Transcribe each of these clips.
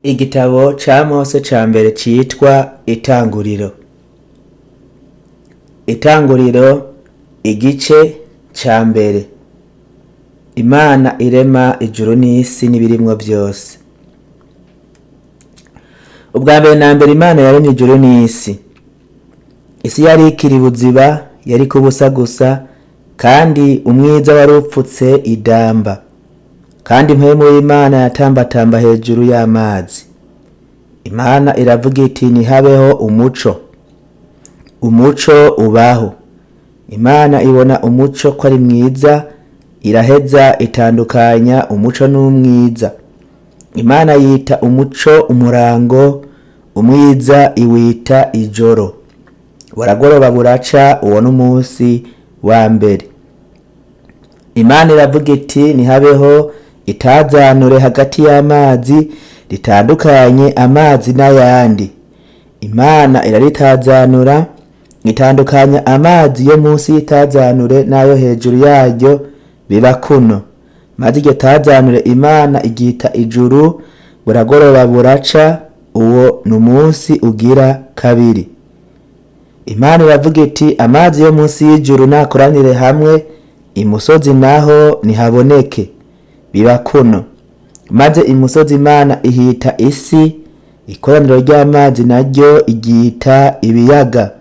Igitabo ca Mose ca mbere citwa Itanguriro. Itanguriro igice ca mbere. Imana irema ijuru n'isi n'ibirimwo vyose. Ubwa mbere na mbere Imana yaremye ijuru n'isi. Isi yari ikiri buziba, yariko ubusa gusa, kandi umwiza wari upfutse idamba. Kandi impwemu y'Imana yatambatamba hejuru y'amazi. Imana iravuga iti ntihabeho umuco. Umuco ubaho. Imana ibona umuco ko ari mwiza, iraheza itandukanya umuco n'umwiza. Imana yita umuco umurango, umwiza iwita ijoro. Buragoroba buraca, uwo n'umunsi wa mbere. Imana iravuga iti ntihabeho itazanure hagati y'amazi ritandukanye amazi n'ayandi. Imana iraritazanura itandukanya amazi yo munsi y'itazanure n'ayo hejuru yaryo biba kuno. Maze iryo tazanure Imana iryita ijuru, buragoroba buraca, uwo ni umunsi ugira kabiri. Imana iravuga iti amazi yo munsi y'ijuru nakoranire hamwe, imusozi naho nihaboneke. Biba kuno. Maze imusozi Imana ihita isi, ikoraniro ry'amazi naryo iryita ibiyaga.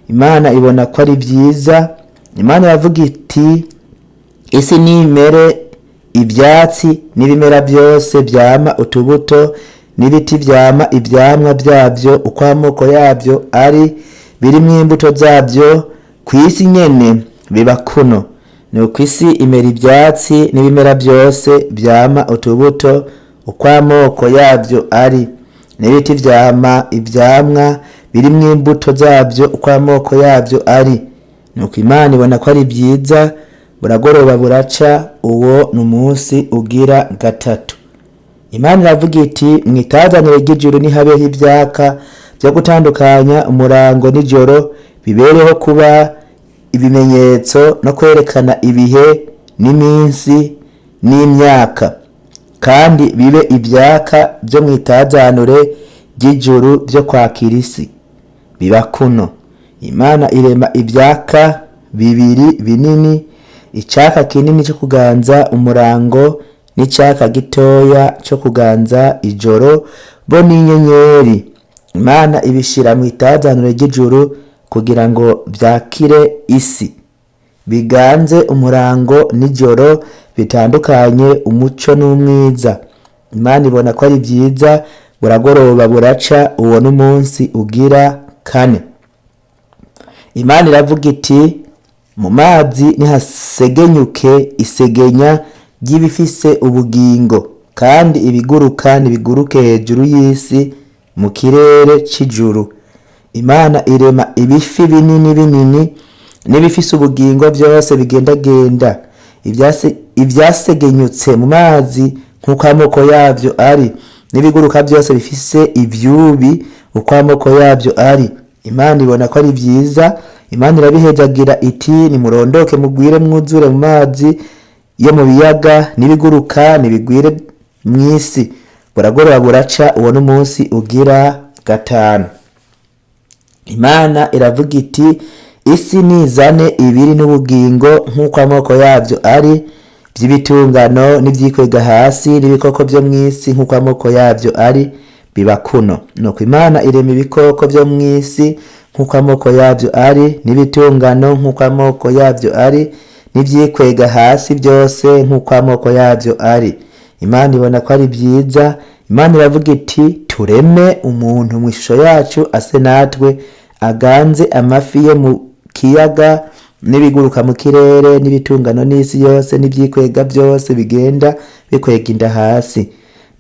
Imana ibona ko ari vyiza. Imana iravuga iti isi nimere ivyatsi n'ibimera vyose vyama utubuto n'ibiti vyama ivyamwa vyavyo uko amoko yavyo ari birimwo imbuto zavyo kw'isi nyene biba kuno. Nuko isi imera ivyatsi n'ibimera vyose vyama utubuto uko amoko yavyo ari n'ibiti vyama ivyamwa birimwo imbuto zavyo uko amoko yavyo ari. Nuko Imana ibona ko ari vyiza, buragoroba buraca, uwo ni umunsi ugira gatatu. Imana iravuga iti mwitazanire ry'ijuru nihabeho ivyaka vyo gutandukanya umurango n'ijoro, bibereho kuba ibimenyetso no kwerekana ibihe n'iminsi n'imyaka, kandi bibe ivyaka vyo mwitazanure ry'ijuru vyo kwakira isi. Biba kuno. Imana irema ivyaka bibiri binini, icaka kinini co kuganza umurango n'icaka gitoya co kuganza ijoro, bo n'inyenyeri. Imana ibishira mw'itazanure ry'ijuru kugira ngo vyakire isi, biganze umurango n'ijoro, bitandukanye umuco n'umwiza. Imana ibona ko ari vyiza, buragoroba buraca, uwo n'umunsi ugira kane. Imana iravuga iti mu mazi nihasegenyuke isegenya ry'ibifise ubugingo, kandi ibiguruka nibiguruke hejuru y'isi mu kirere c'ijuru. Imana irema ibifi binini binini n'ibifise ubugingo vyose bigendagenda, ivyasegenyutse mu mazi nk'uko amoko yavyo ari, n'ibiguruka vyose bifise ivyubi uko amoko yavyo ari. Imana ibona ko ari vyiza. Imana irabihezagira iti nimurondoke mugwire mwuzure mu mazi yo mu biyaga, n'ibiguruka nibigwire mw'isi. Buragoroba buraca, uwo n'umunsi ugira gatanu. Imana iravuga iti isi nizane ibiri n'ubugingo nk'uko amoko yavyo ari, vy'ibitungano n'ivyikwega hasi n'ibikoko vyo mw'isi nk'uko amoko yavyo ari, biba kuno. Nuko Imana irema ibikoko vyo mw'isi nk'uko amoko yavyo ari, n'ibitungano nk'uko amoko yavyo ari, n'ivyikwega hasi vyose nk'uko amoko yavyo ari. Imana ibona ko ari vyiza. Imana iravuga iti tureme umuntu mw'ishusho yacu ase natwe, aganze amafi yo mu kiyaga n'ibiguruka mu kirere n'ibitungano n'isi yose n'ivyikwega vyose bigenda bikwega inda hasi.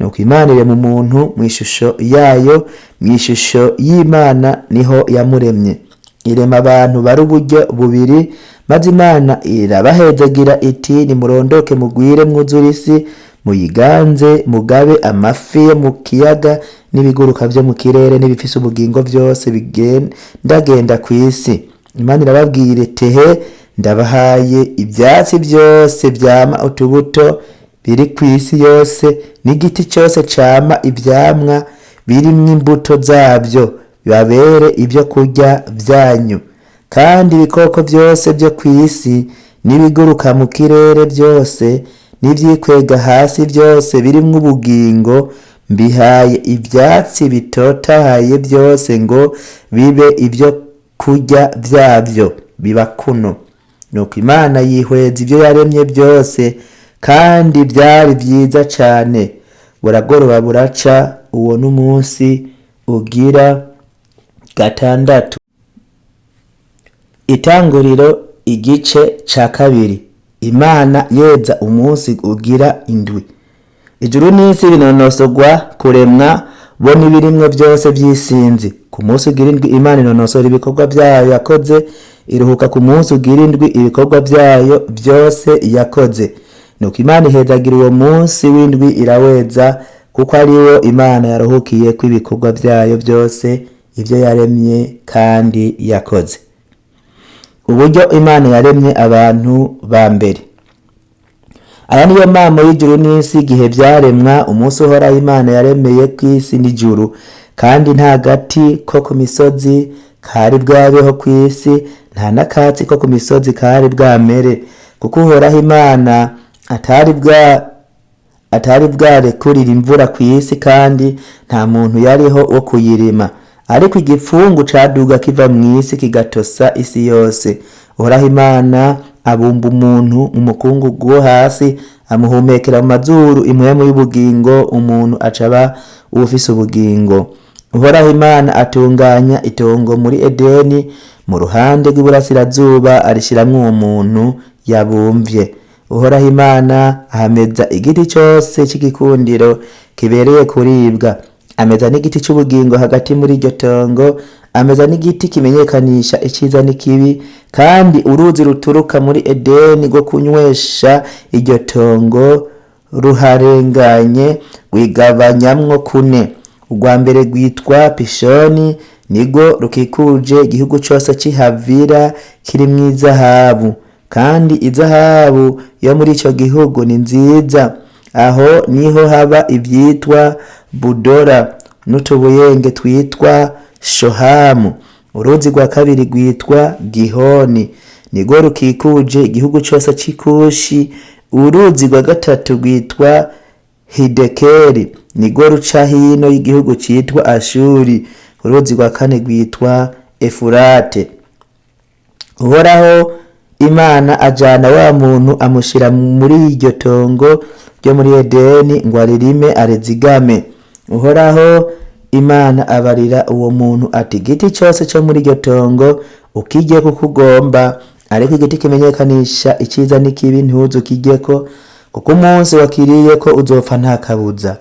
Nuko Imana irema umuntu mw'ishusho yayo, mw'ishusho y'Imana niho yamuremye. Irema abantu bari uburyo bubiri, maze Imana irabahezagira iti nimurondoke mugwire mwuzure isi, muyiganze mugabe amafi yo mu kiyaga n'ibiguruka vyo mu kirere n'ibifise ubugingo vyose bigendagenda kw'isi. Imana irababwira iti ehe ndabahaye ivyatsi vyose vyama utubuto biri ku isi yose, n'igiti cyose cama ivyamwa birimwo imbuto zabyo, bibabere ibyo kurya byanyu. Kandi ibikoko byose byo ku isi, n'ibiguruka mu kirere byose, n'ivyikwega hasi byose birimwo ubugingo, mbihaye ivyatsi bitotahaye byose ngo bibe ibyo kurya byabyo. Biba kuno. Nuko Imana yihweza ibyo yaremye byose, kandi byari byiza cane. Buragoroba buraca, uwo n'umunsi ugira gatandatu. Itanguriro igice ca kabiri. Imana yeza umunsi ugira indwi. Ijuru n'isi binonosorwa kuremwa, bo n'ibirimwo byose by'isinzi. Ku munsi ugira indwi Imana inonosora ibikorwa byayo yakoze, iruhuka ku munsi ugira indwi ibikorwa byayo byose yakoze. Nuko Imana ihezagira uwo munsi w'indwi iraweza, kuko ari wo Imana yaruhukiyeko ibikorwa byayo byose, ibyo yaremye kandi yakoze. Uburyo Imana yaremye abantu ba mbere. Aya niyo mamo y'ijuru n'isi igihe vyaremwa, umunsi Uhoraho Imana yaremeye kw'isi n'ijuru, kandi nta gati ko ku misozi kari bwabeho kw'isi, nta n'akatsi ko ku misozi kari bwamere, kuko Uhoraho Imana atari bwarekurira imvura kw'isi, kandi nta muntu yariho wo kuyirima. Ariko igipfungu caduga kiva mw'isi kigatosa isi yose. Uhoraho Imana abumba umuntu mu mukungugu wo hasi, amuhumekera mu mazuru impwemu y'ubugingo, umuntu acaba uwufise ubugingo. Uhoraho Imana atunganya itongo muri Edeni mu ruhande rw'iburasirazuba, arishiramwo uwo muntu yabumvye. Uhoraho Imana ahameza igiti cose c'igikundiro kibereye kuribwa, ameza n'igiti c'ubugingo hagati muri iryo tongo, ameza n'igiti kimenyekanisha iciza n'ikibi, kandi uruzi ruturuka muri Edeni rwo kunywesha iryo tongo ruharenganye, rwigabanyamwo kune. Urwa mbere rwitwa Pishoni, nirwo rukikuje igihugu cose c'i Havila kirimwo izahabu, kandi izahabu yo muri ico gihugu ni nziza. Aho niho haba ivyitwa budora n'utubuyenge twitwa shohamu. Uruzi rwa kabiri rwitwa Gihoni, nirwo rukikuje igihugu cose c'i Kushi. Uruzi rwa gatatu rwitwa Hidekeli, nirwo ruca hino y'igihugu citwa Ashuri. Uruzi rwa kane rwitwa Efurate. Uhoraho Imana ajana wa muntu, amushira muri iryo tongo ryo muri Edeni ngo aririme arizigame. Uhoraho Imana abarira uwo muntu ati: igiti cose co muri iryo tongo ukiryeko uko ugomba, ariko igiti kimenyekanisha iciza n'ikibi ntuze ukiryeko, kuko umunsi wakiriyeko uzopfa nta kabuza.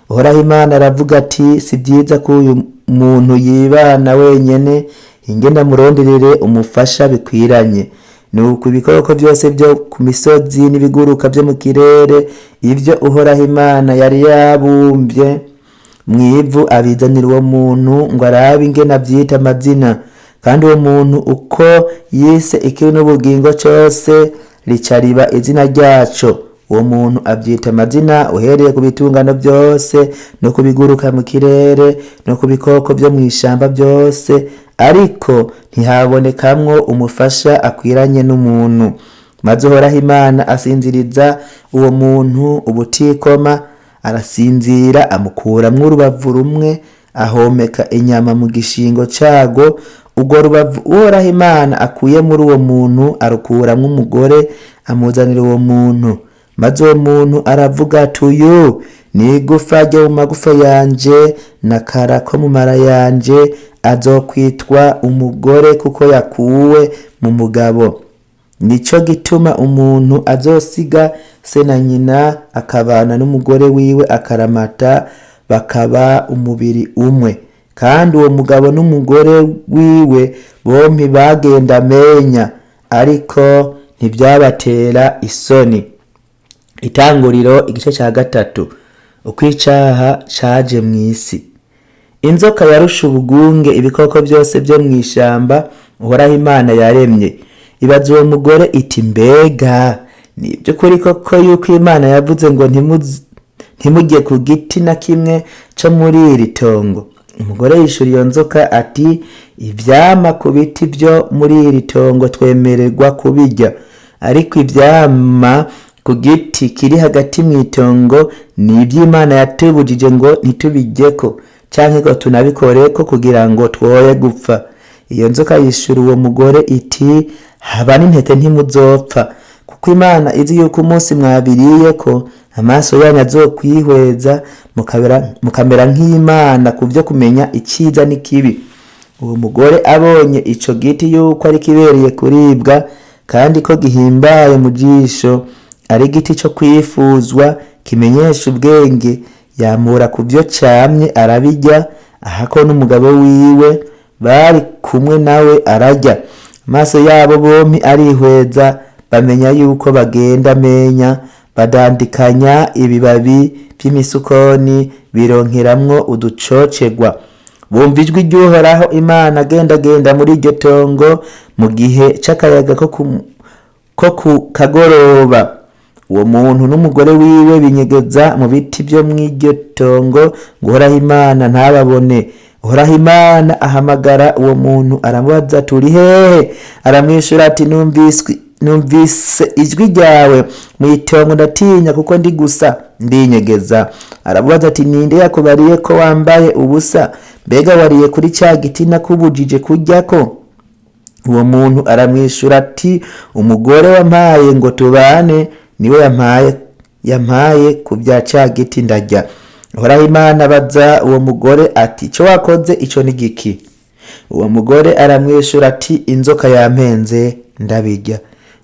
Uhoraho Imana aravuga ati: si vyiza ko uyu muntu yibana wenyene, inge ndamuronderere umufasha bikwiranye. Nuko ibikoko vyose vyo ku misozi n'ibiguruka vyo mu kirere, ivyo Uhoraho Imana yari yabumvye mw'ivu, abizanira uwo muntu ngo arabe ingene avyita amazina. Kandi uwo muntu uko yise ikiri n'ubugingo cose, rica riba izina ryaco. Uwo muntu avyita amazina, uhereye ku bitungano vyose no ku biguruka mu kirere no ku bikoko vyo mw'ishamba vyose, ariko ntihabonekamwo umufasha akwiranye n'umuntu. Maze Uhoraho Imana asinziriza uwo muntu ubutikoma, arasinzira, amukuramwo urubavu rumwe, ahomeka inyama mu gishingo carwo. Urwo rubavu Uhoraho Imana akuye muri uwo muntu arukuramwo umugore, amuzanira uwo muntu. Maze uwo muntu aravuga ati: uyu ni igufa ryo mu magufa yanje n'akara ko mu mara yanje, azokwitwa umugore kuko yakuwe mu mugabo. Nico gituma umuntu azosiga se na nyina akabana n'umugore wiwe akaramata, bakaba umubiri umwe. Kandi uwo mugabo n'umugore wiwe bompi bagenda amenya, ariko ntivyabatera isoni. Itanguriro igice ca gatatu. Uko icaha caje mw'isi. Inzoka yarusha ubugunge ibikoko byose vyo mw'ishamba Uhoraho Imana yaremye. Ibaza uwo mugore iti: mbega Ni iby'ukuri koko yuko Imana yavuze ngo ntimujye ku giti na kimwe cyo muri iri tongo? Umugore yishura iyo nzoka ati: Ivyama ku biti byo muri iri tongo twemererwa kubirya, ariko ivyama ku giti kiri hagati mu itongo ni iby'Imana yatubujije ngo ntitubijyeko canke ngo tunabikoreko, kugira ngo twoye gupfa. Iyo nzoka yishura uwo mugore iti: Haba n'intete, ntimuzopfa, kuko Imana izi yuko umunsi mwabiriyeko amaso yanyu azokwihweza, mukamera nk'Imana ku byo kumenya icyiza n'ikibi. Uwo mugore abonye ico giti yuko ari kibereye kuribwa, kandi ko gihimbaye mu jisho, ari igiti co kwifuzwa, kimenyesha ubwenge, yamura ku byo camye arabirya, ahako n'umugabo wiwe bari kumwe nawe ararya. Amaso yabo bompi arihweza, bamenya yuko bagenda menya, badandikanya ibibabi by'imisukoni, bironkeramwo uducocegwa. Bumva ijwi ry'Uhoraho Imana agendagenda muri iryo tongo mu gihe c'akayaga ko ku kagoroba. Uwo muntu n'umugore wiwe binyegeza mu biti byo mw'iryo tongo ngo Uhoraho Imana ntababone. Uhoraho Imana ahamagara uwo muntu, aramubaza: "Turi hehe?" Aramwishura ati: "Numvise ijwi ryawe mu itongo, ndatinya kuko ndi gusa, ndinyegeza." Aramubaza ati: "Ninde yakubariye ko wambaye ubusa? Mbega wariye kuri cya giti nakubujije kuryako?" Uwo muntu aramwishura ati: "Umugore wampaye ngo tubane niwe yampaye ku bya cya giti, ndarya." Uhoraho Imana abaza uwo mugore ati: "Icyo wakoze ico ni giki?" Uwo mugore aramwishura ati: "Inzoka yampenze, ndabirya."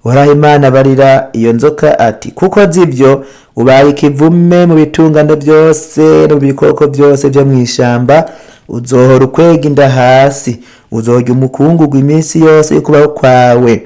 Uhoraho Imana abarira iyo nzoka ati: "Kuko uzi ibyo, ubaye ikivume mu bitungano byose no mu bikoko byose byo mu ishamba. Uzohora ukwega inda hasi, uzorya umukungugu iminsi yose y'ukubaho kwawe.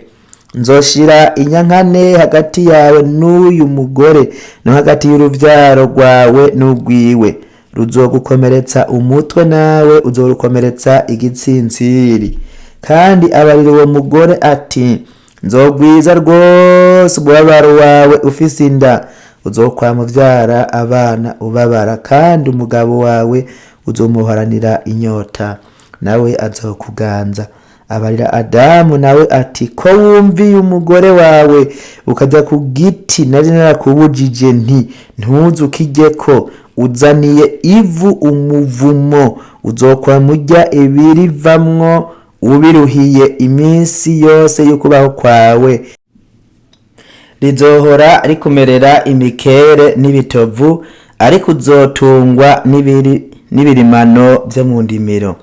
Nzoshira inyankane hagati yawe n'uyu mugore, no hagati y'uruvyaro rwawe n'urwiwe. Ruzogukomeretsa umutwe, nawe uzorukomeretsa igitsintsiri." Kandi abarira uwo mugore ati: "Nzogwiza rwose umubabaro wawe ufise inda, uzokwama uvyara abana ubabara, kandi umugabo wawe uzomuhoranira inyota, nawe azokuganza." Abarira Adamu nawe ati: "Ko wumviye umugore wawe, ukajya ku giti nari narakubujije nti: 'Ntuze ukijyeko,' uzaniye ivu umuvumo. Uzokwama urya ibirivamwo ubiruhiye iminsi yose y'ukubaho kwawe. Rizohora rikumerera imikere n'ibitovu, ariko uzotungwa n'ibirimano vyo mu ndimiro.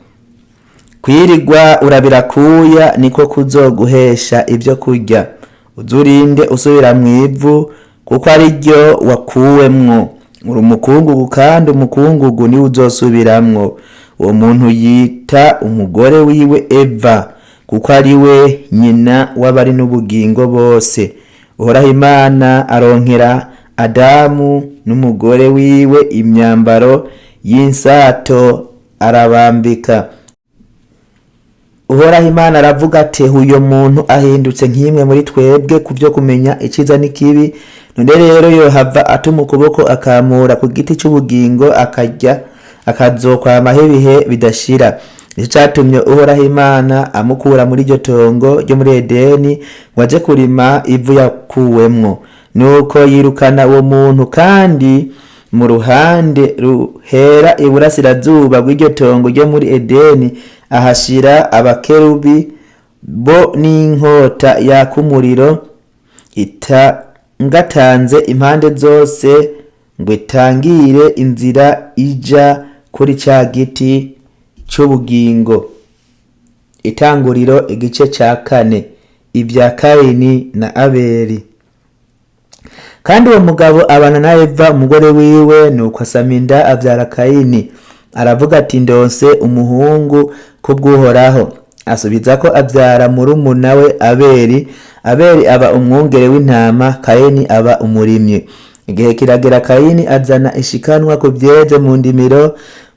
Kwirigwa urabirakuya niko kuzoguhesha ibyo kurya, uzurinde usubira mu ivu, kuko ari ryo wakuwemwo. Uri umukungugu, kandi umukungugu niwo uzosubiramwo." Uwo muntu yita umugore wiwe Eva, kuko ari we nyina w'abari n'ubugingo bose. Uhoraho Imana aronkera Adamu n'umugore wiwe imyambaro y'insato, arabambika. Uhoraho Imana aravuga ati: "Uyo muntu ahindutse nk'imwe muri twebwe ku byo kumenya iciza n'ikibi. None rero yohava atuma ukuboko akamura ku giti c'ubugingo, akarya, akazokwamaho ibihe bidashira." Nico catumye Uhoraho Imana amukura muri iryo tongo ryo muri Edeni ngo aje kurima ivu yakuwemwo. Nuko yirukana uwo muntu, kandi mu ruhande ruhera iburasirazuba bw'iryo tongo ryo muri Edeni ahashira abakerubi bo n'inkota yaka umuriro itangatanze impande zose, ngo itangire inzira ija kuri ca giti c'ubugingo. Itanguriro igice ca 4. Ibya Kayini na Abeli. Kandi uwo mugabo abana na Eva umugore wiwe, nuko asama inda, avyara Kayini. Aravuga ati: "Ndonse umuhungu kubw'Uhoraho." Asubiza ko avyara murumuna we Abeli. Abeli aba umwungere w'intama, Kayini aba umurimyi. Igihe kiragera, Kayini azana ishikanwa ku vyeze mu ndimiro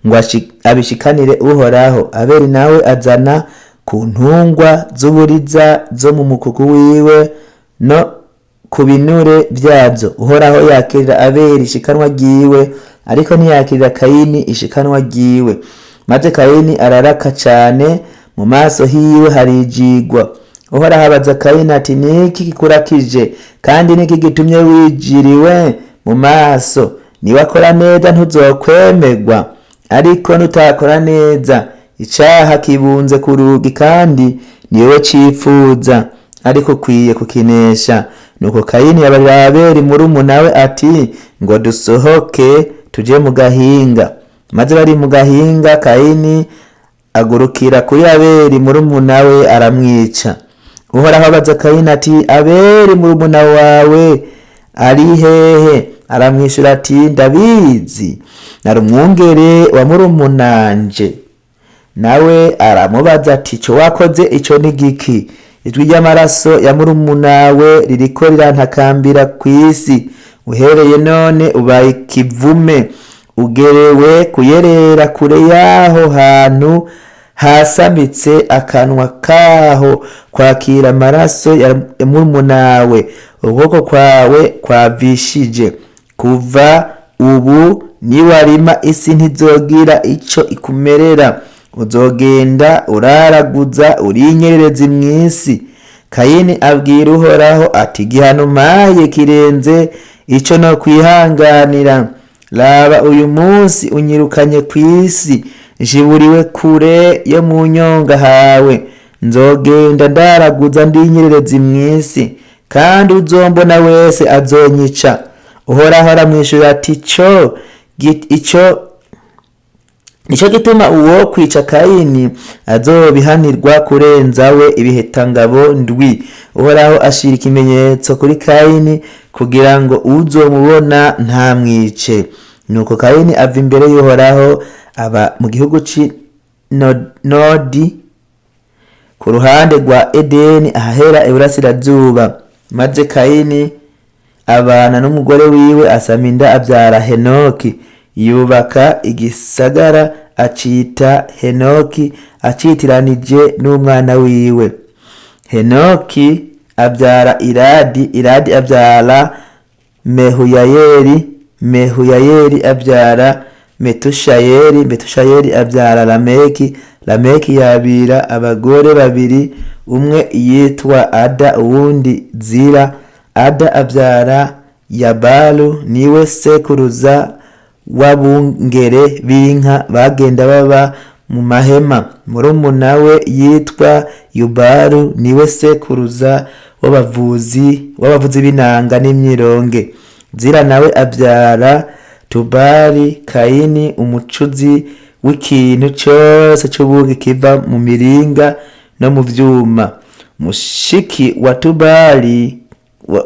ngo abishikanire Uhoraho. Abeli nawe azana ku ntungwa z'uburiza zo mu mukuku wiwe no ku binure byazo. Uhoraho yakirira Abeli ishikanwa ryiwe, ariko ntiyakirira Kayini ishikanwa ryiwe. Maze Kayini araraka cane, mu maso hiwe harijigwa. Uhoraho abaza Kayini ati: "Niki kikurakije, kandi niki gitumye wijiriwe mu maso? Niwakora neza ntuzokwemerwa, ariko nutakora neza icaha kibunze ku rugi, kandi ni wowe cipfuza, ariko ukwiye kukinesha." Nuko Kayini yabarira Abeli murumuna we ati: "Ngo dusohoke tuje mu gahinga." Maze bari mu gahinga, Kayini agurukira kuri Abeli murumuna we, aramwica. Uhoraho abaza Kayini ati: "Abeli murumuna wawe ari hehe?" Aramwishyura ati: "Ndabizi, nari umwungere wa murumunanje." Nawe aramubaza ati: "Ico wakoze ico ni giki? Ijwi ry'amaraso ya murumunawe ririko rirantakambira ku isi. Uhereye none ubaye ikivume, ugerewe kuyerera kure y'aho hantu hasamitse akanwa kaho kwakira amaraso ya murumunawe ukuboko kwawe kwavishije. Kuva ubu niwarima isi ntizogira ico ikumerera, uzogenda uraraguza urinyererezi mw'isi." Kayini abwira Uhoraho ati: "Igihano umpaye kirenze ico no kwihanganira. Raba, uyu munsi unyirukanye ku isi, nshiburiwe kure yo mu nyonga hawe. Nzogenda ndaraguza ndinyererezi mw'isi, kandi uzombona wese azonyica." Uhoraho aramwishura ati: "Ico nico gituma uwo kwica Kayini azobihanirwa kurenza we ibihetangabo ndwi." Uhoraho ashira ikimenyetso kuri Kayini kugira ngo uzomubona ntamwice. Nuko Kayini ava imbere y'Uhoraho, aba mu gihugu c'i Nodi, ku ruhande rwa Edeni ahahera iburasirazuba. Maze Kayini abana n'umugore wiwe, asama inda, abyara Henoki. Yubaka igisagara, acita Henoki, acitiranije n'umwana wiwe. Henoki abyara Iradi, Iradi abyara Mehuyayeli, Mehuyayeli abyara Metushayeli, Metushayeli abyara Lameki. Lameki yabira abagore babiri, umwe yitwa Ada, uwundi Zira. Ada abyara Yabalu, niwe sekuruza w'abungere b'inka bagenda baba mu mahema. Murumuna we yitwa Yubalu, niwe sekuruza w'abavuzi b'inanga n'imyironge. Zira nawe abyara Tubali Kayini, umucuzi w'ikintu cyose c'ubugi kiva mu miringa no mu vyuma. Mushiki wa Tubali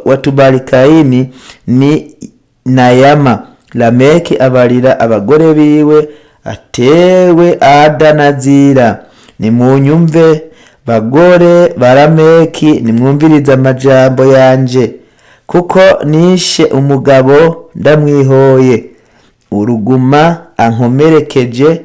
wa Tubali Kayini ni Nayama. Lameki abarira abagore biwe atewe Ada na Zira: "Nimunyumve, bagore ba Lameki, nimwumvirize amajambo yanje, kuko nishe umugabo ndamwihoye, uruguma ankomerekeje,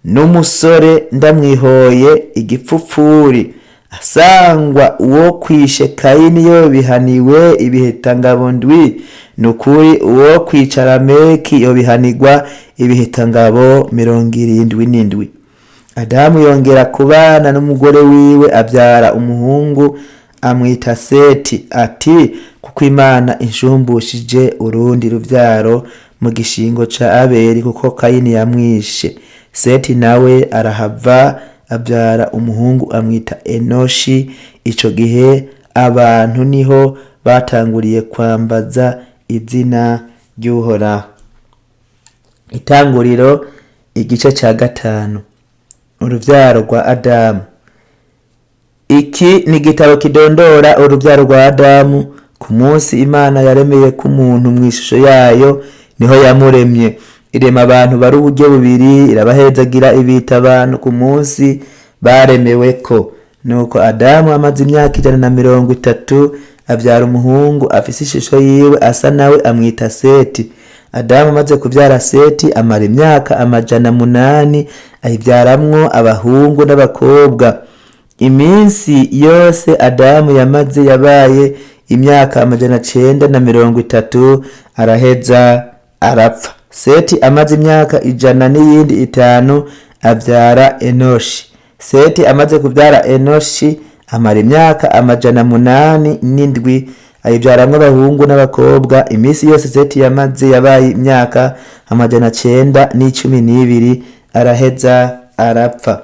n'umusore ndamwihoye igipfupfuri. Asangwa uwo kwishe Kayini yobihaniwe ibihetangabo ndwi, nukuri uwo kwica Lameki yobihanirwa ibihetangabo 77." Adamu yongera kubana n'umugore wiwe, abyara umuhungu, amwita Seti, ati: "Kuko Imana inshumbushije urundi ruvyaro mu gishingo ca Abeli, kuko Kayini yamwishe." Seti nawe arahava, abyara umuhungu, amwita Enoshi. Ico gihe abantu niho batanguriye kwambaza izina ry'Uhoraho. Itanguriro igice ca gatanu. Uruvyaro rwa Adamu. Iki ni igitabo kidondora uruvyaro rwa Adamu. Ku munsi Imana yaremeye ko umuntu mu ishusho yayo, niho yamuremye. Irema abantu bari uburyo bubiri, irabahezagira, ibita abantu ku munsi baremeweko. Nuko Adamu amaze imyaka 130, avyara umuhungu afise ishusho yiwe, asa nawe, amwita Seti. Adamu amaze kuvyara Seti, amara imyaka 800, ayivyaramwo abahungu n'abakobwa. Iminsi yose Adamu yamaze yabaye imyaka 930, araheza arapfa. Seti amaze imyaka 105 avyara Enoshi. Seti amaze kuvyara Enoshi amara imyaka 807, ayivyaramwo abahungu n'abakobwa. Iminsi yose Seti yamaze yabaye imyaka 912, araheza arapfa.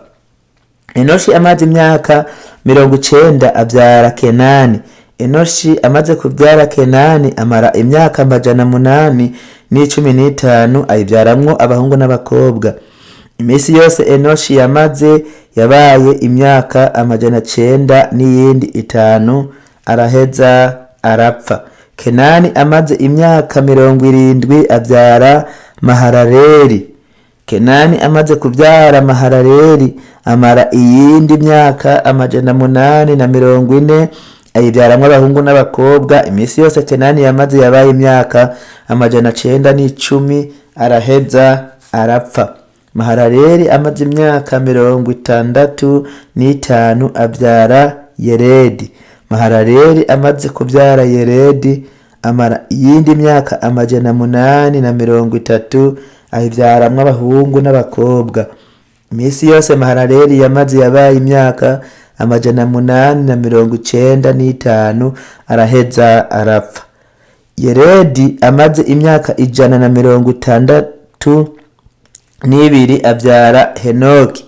Enoshi amaze imyaka 90 avyara Kenani. Enoshi amaze kuvyara Kenani amara imyaka 815, ayivyaramwo abahungu n'abakobwa. Iminsi yose Enoshi yamaze yabaye imyaka 905, araheza arapfa. Kenani amaze imyaka 70 avyara Mahalaleli. Kenani amaze kuvyara Mahalaleli amara iyindi myaka 840, ayivyaramwo abahungu n'abakobwa. Iminsi yose Kenani yamaze yabaye imyaka 910, araheza arapfa. Mahalaleli amaze imyaka 65 avyara Yeredi. Mahalaleli amaze kuvyara Yeredi amara iyindi myaka 830, ayivyaramwo abahungu n'abakobwa. Iminsi yose Mahalaleli yamaze yabaye imyaka 895, araheza arapfa. Yeredi amaze imyaka 162 avyara Henoki.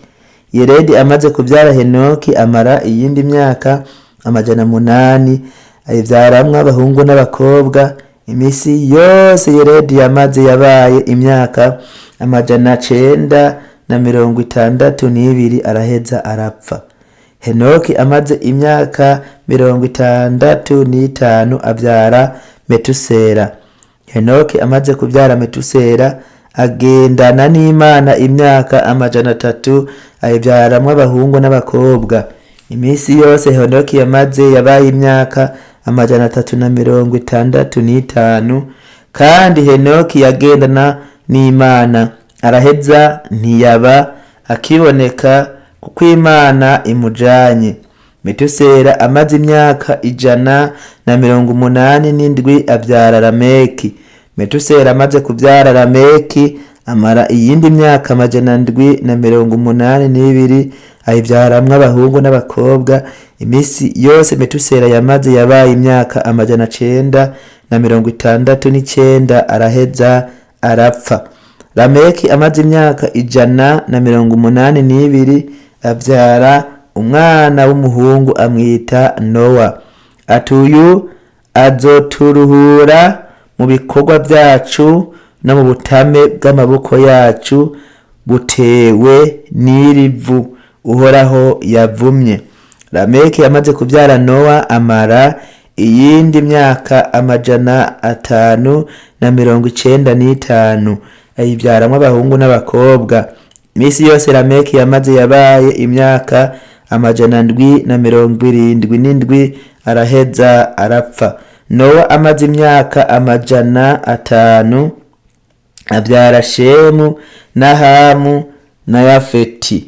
Yeredi amaze kuvyara Henoki amara iyindi myaka 800, ayivyaramwo abahungu n'abakobwa. Iminsi yose Yeredi yamaze yabaye imyaka 962, araheza arapfa. Henoki amaze imyaka 65 avyara Metusera. Henoki amaze kuvyara Metusera agendana n'Imana imyaka 300, ayivyaramwo abahungu n'abakobwa. Iminsi yose Henoki yamaze yabaye imyaka 365, kandi Henoki yagendana n'Imana, araheza ntiyaba akiboneka kuko Imana imujanye. Metusera amaze imyaka 187 avyara Lameki. Metusera amaze kuvyara Lameki amara iyindi myaka 782, ayivyaramwo abahungu n'abakobwa. Iminsi yose Metusera yamaze yabaye imyaka 969, araheza arapfa. Lameki amaze imyaka 182 avyara umwana w'umuhungu amwita Nowa. Ati: uyu azoturuhura mu bikorwa vyacu no mu butame bw'amaboko yacu butewe n'iri vu Uhoraho yavumye. Lameki amaze kuvyara Nowa amara iyindi myaka 595, ayivyaramwo abahungu n'abakobwa. Iminsi yose Lameki yamaze yabaye imyaka 777, araheza arapfa. Nowa amaze imyaka 500 avyara Shemu na Hamu na Yafeti.